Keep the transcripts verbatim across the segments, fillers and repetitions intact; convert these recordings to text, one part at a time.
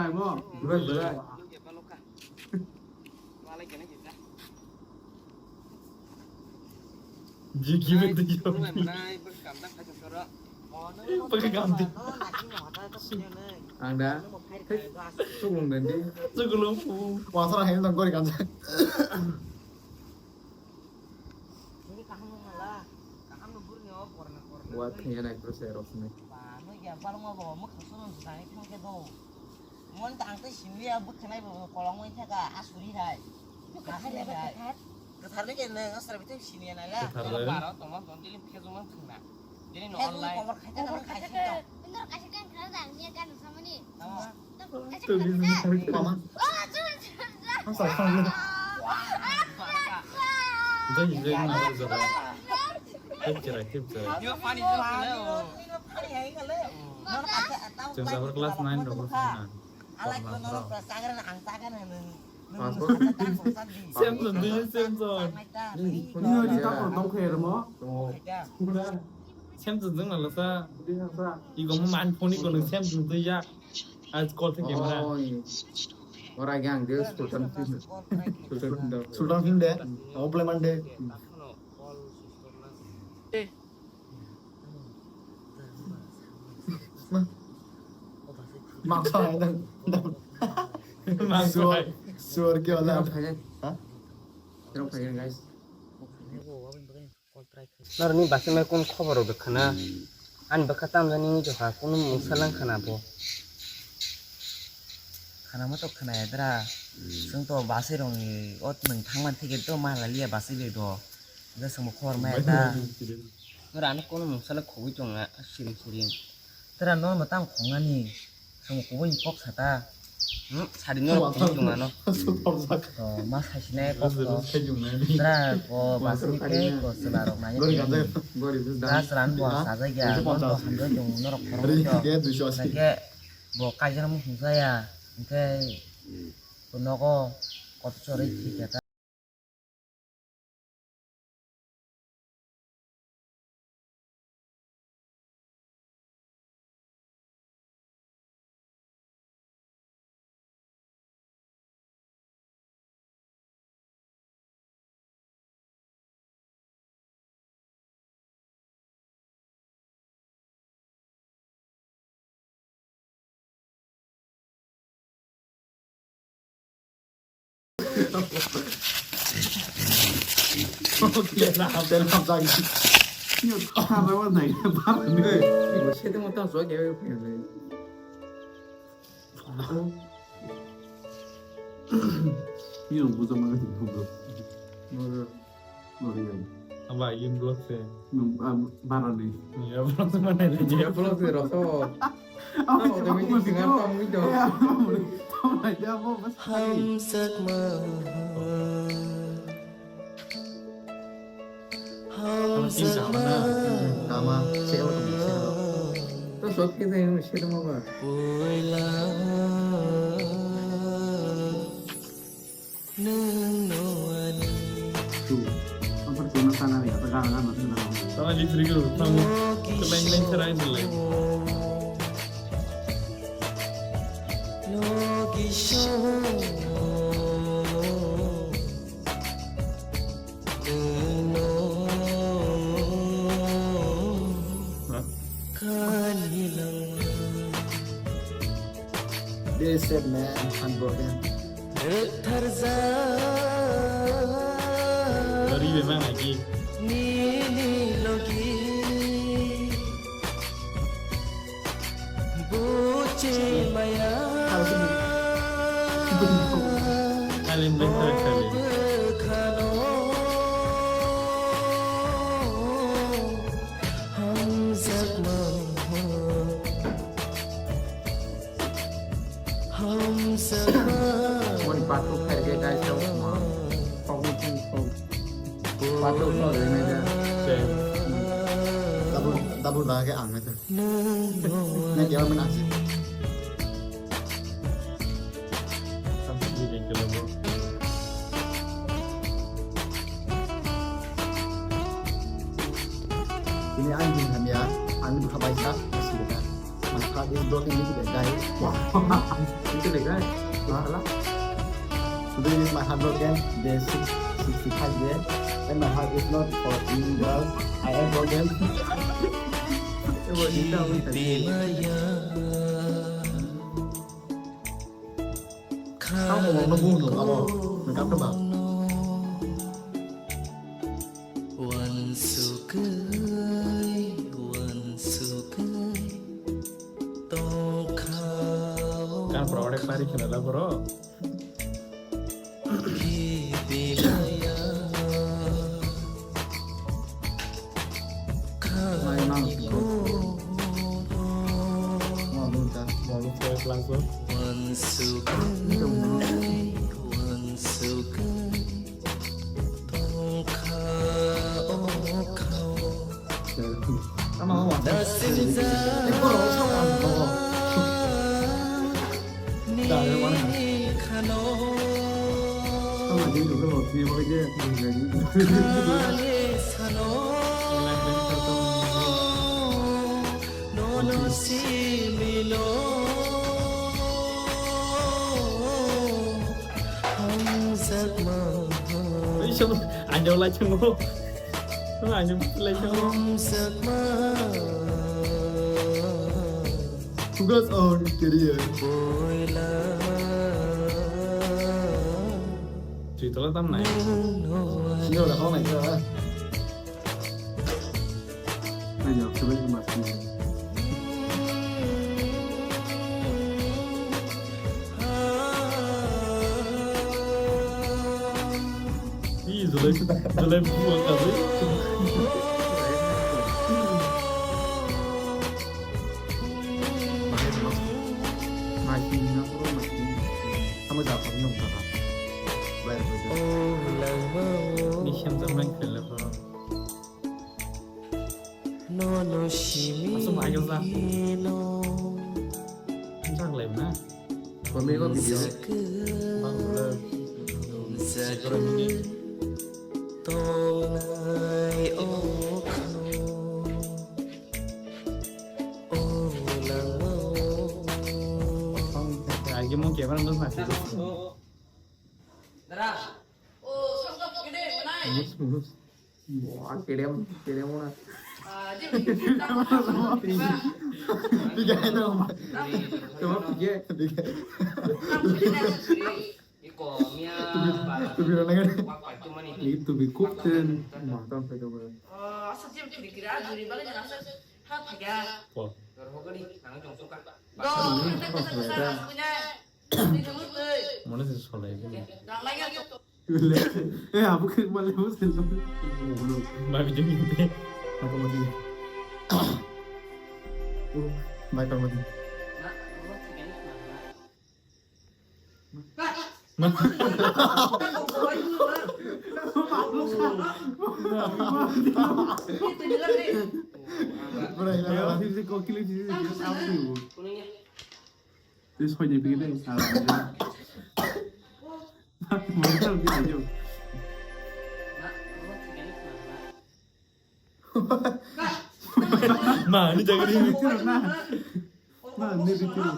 Berai mo, berai, berai. Gigi betul. Pakai ganti. Ang da. Sugung ganti. Sugung. Wasa lah ini tangkori kan. Buat kaya naik terus ya, Rosmi. Mon tang tei simi ya bwkhanai bo kolong wng thaka asuri hai. Asuri hai. Kwthar ni kene asra bitte sini ya nala. Kwthar le. Baro tongma don dili phejuma thangna. Dili no online. Komor khaita na khaisi to. Indor kaisa kan khana da ni kan samani. Tama. Mama. Ang sa khana. Jai jai na jai. Tip cherai, tip cherai. Yo funny jok le o. Funny hai kale. Chwng sabar class nine rok. Alai ko no pra sagar na ang sagar na nung. Samson, do you Samson? Nino di tapo tong khe rmo. Samson jeng na lasa. Igo mo man phone ko nung Samson do ya. As call to camera. Ora gang de Sultan film. Sultan film. Sultan film de. Oble man de. Maksa dang. Maksa. Suar, suar ke wala. Kira kaya guys. Narni basi mai kun khobor rok khana. An bwkha tamjani wngwi tongkha, kunu mungsa lang khana bo. Khana ma to khana ya dra. Hmm. Chwng to basi rong ni ot nwng thang man thike to ma la liya basi be do. Ga samo khor ma ya ta. Ora ano kono mungsa le khogwi tong na siring siring. Tera no ma tang khong ani. Samo khogwi kok sa ta. Hmm, sari no khogwi tong ano. To ma sai sinai kok to. Tera ko basi ni ke ko sila rok na. Ga sila ko sa ja ya. Mo to hamdo jong no rok khorok to. Ke bo kaijana mo hwnjaya, hwnkhe bo nogo kotor chorwi thwikha ta. Ni rong bujo ma ngai tong do. Nor, nor yang. Aba, yin blog se. Nung, ah, barani. Iya, blog se mana ni? Iya, blog se rasa. Apa sih, automatic apa sih? Singa tong itu. Eh, apa mau? Tong aja apa, mas? Hamsak ma. Hamsak ma. Tama, selo to, selo. To sok ke dai, selo ma ba. Poila. Nwng no ani. Tu, apa tu na sana ya, apa gana gana tu na. Sama di free group, kamu keleng-keleng cerai selai. Logisho. Nwng no. Hah? Kani langma. They said, man, I'm broken. Rwktharjak. Gari be mang lagi. Nini logi. Buchi maya. Halim be thar khali. Khano. Hamjakma. Hamjakma. One part two khairokhe guys, tamo. Kok ni thing kok. Part two khairokhe nai da. Same. Double, double da khe ang nai da. Nai khe ang nai. Tini ang jin hamya, ang bwkha bai sa, asli ka. My heart is broken, look at that, guys. Wow. Look at that, guys. Wow. Today is my heart broken. Day six sixty-five day. And my heart is not for you, girl. I am broken. Tamo no buno abo. Nang kap ba. Uansugwi, uansugwi tongkha o. Kan pura ore pari khela la boro. Hi bilaya. Mai mang. Khani ko. Mo lu ta, mo lu ta. Uansugwi, uansugwi. Tongkha o khao. Tama o wa. Dasinja. Ekor o sa wa. Dare wa na. Nini khano. Tama din ko ko ni ba je. Khale sano. Nono simino hamjakma. Anjau lai chango. Anjau lai chango. Hamjakma. Focus on career. Boila. Twi tola tam nai. Sini udah kau naik ke? Ayo, coba ke mas. July, July buku ang kabri. Ni siam jam nang kele bro. Asum agel sa. Ang sa lai na. Kami ko video. Bang bro. Sekor ini. Agi mo camera mas mati. Dara. Oh, sok sok gede, mana? Mulus, mulus. Wah, kedem, kedem mana? Ah, dia bikin. Tiga itu. Coba tiga. Tiga. Iko, Mia, Tubi, tubi orang lain. Wak, wak, cuma nih. Itu bi kukten. Makan saya coba. Oh, asal dia bikin kira, juri balik jangan asal. Hak tiga. Wah. Dorong kali, nang jong suka. Do, kita kita kita punya. Ini dulu tuh. Mana sih soalnya ini? Nang lagi aku. Eh, apa ke malah mau sih? Babi jadi. Apa mau sih? Oh, baik kalau mati. Bro, ini apa? Sisi kokil, sisi, sisi apa sih, Bu? Terus kau jadi begini, salah aja. Mantap gitu aja. Ma, ini jaga ini. Nah, nah, ini bikin.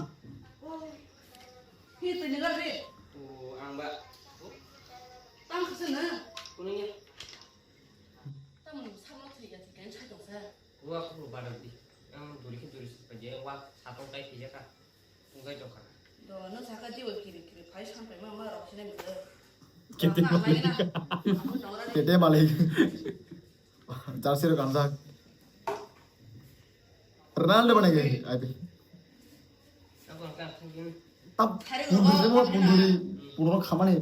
Tuh, ang, Mbak. Tang ke sana. Kuningnya. Tang sama tuh ya, tiga saya dong saya. Wah, aku baru di. Yang duri ke duri sepaja, wah, satu kayak tiga kah? Tungkai jokha. Do, no saka jiwa kiri kiri phai sampai ma ma rok sini mede. Kete malik. Kete malik. Jersey rok kanjak. Ronaldo bana ge, I P L. Aku angkat sini. Tab, punduri mo punduri, punduri khamani.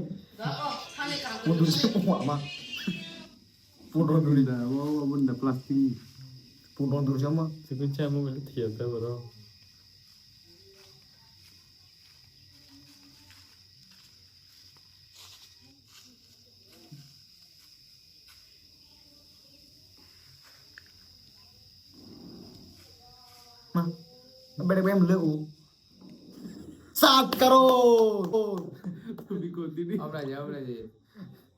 Punduri se mo ama. Punduri. Da, wo, wo, bunda plastic. Punduri sama. Sikun cha mo beli thiya ta bro. Ma, bere bem le u. Saat karo. Tumi continue. Abra je, abra je.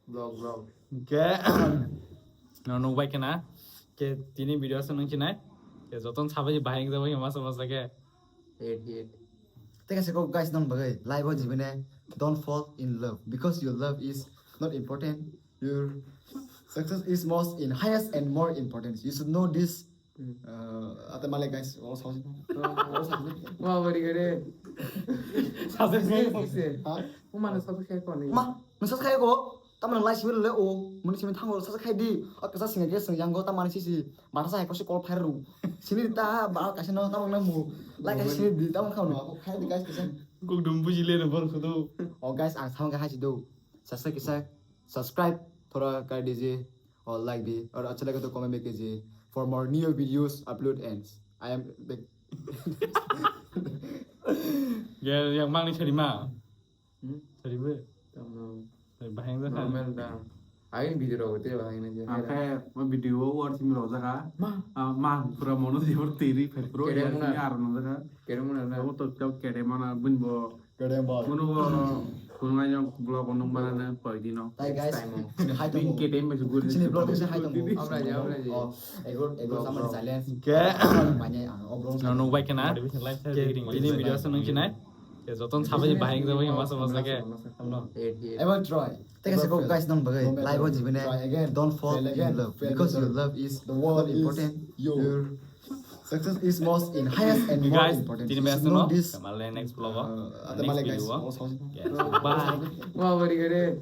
Vlog, vlog. Ke. No, no, bai kena. Ke tini video asa nung chinai. Ke joton sabai bahai jabai masa masa ke. Hit, hit. Teka se ko guys nang bagai. Life o jibine don't fall in love because your love is not important. Your success is most in highest and more important. You should know this. Uh, ate male guys, all sauce. All sauce. Wah, very good. Sauce. Ha? Umana sauce kaya koni. Ma, nasa kaya ko. Tamani lai simi le o, muni simi thango sasa khai di. O kasa singa ke sing yango tamani sisi. Bara sa ko si kol phai ru. Sini ta ba ka sino tamang na mu. Lai ka sini di tamang khau no. Khai di guys kisa. Kok dum buji le no bor khudu. O guys ang samang ka hai si do. Sasa kisa subscribe thora kar dijiye or like di or acha lage to comment mein kijiye for more new videos upload and I am back. Ya yang mang ni chari ma. Hmm? Chari be. Tamam. Bahai da. Normal da. Ain video ro te bahai na je. Ake mo video wo war sim ro jaga. Ma. Ah, ma pura mono je bor teri phai pro. Kere ya mona. Ni ar no jaga. Kere mona na. Abo to chau kere mana bun bo. Kere ba. Mono bo. Kono ayo vlog ono mana na poi dino. Tai guys. Next time o. Hai to. Bin kere me sugur. Sini vlog se hai to. Abra ja, abra ja. Oh, ego ego sama challenge. Ke. Manya ang obrong. No no bai kena. Ke ini video sa nung chinai. Ke joton sabai bahai jabai masa masa ke. Ever try. Teka se ko guys nang bagai. Life o jibine don't fall in love because your love is the world important. Your success is most in highest and more important. Tini mes no. Kamale next vlog o. Next video o. Bye. Wah, very good.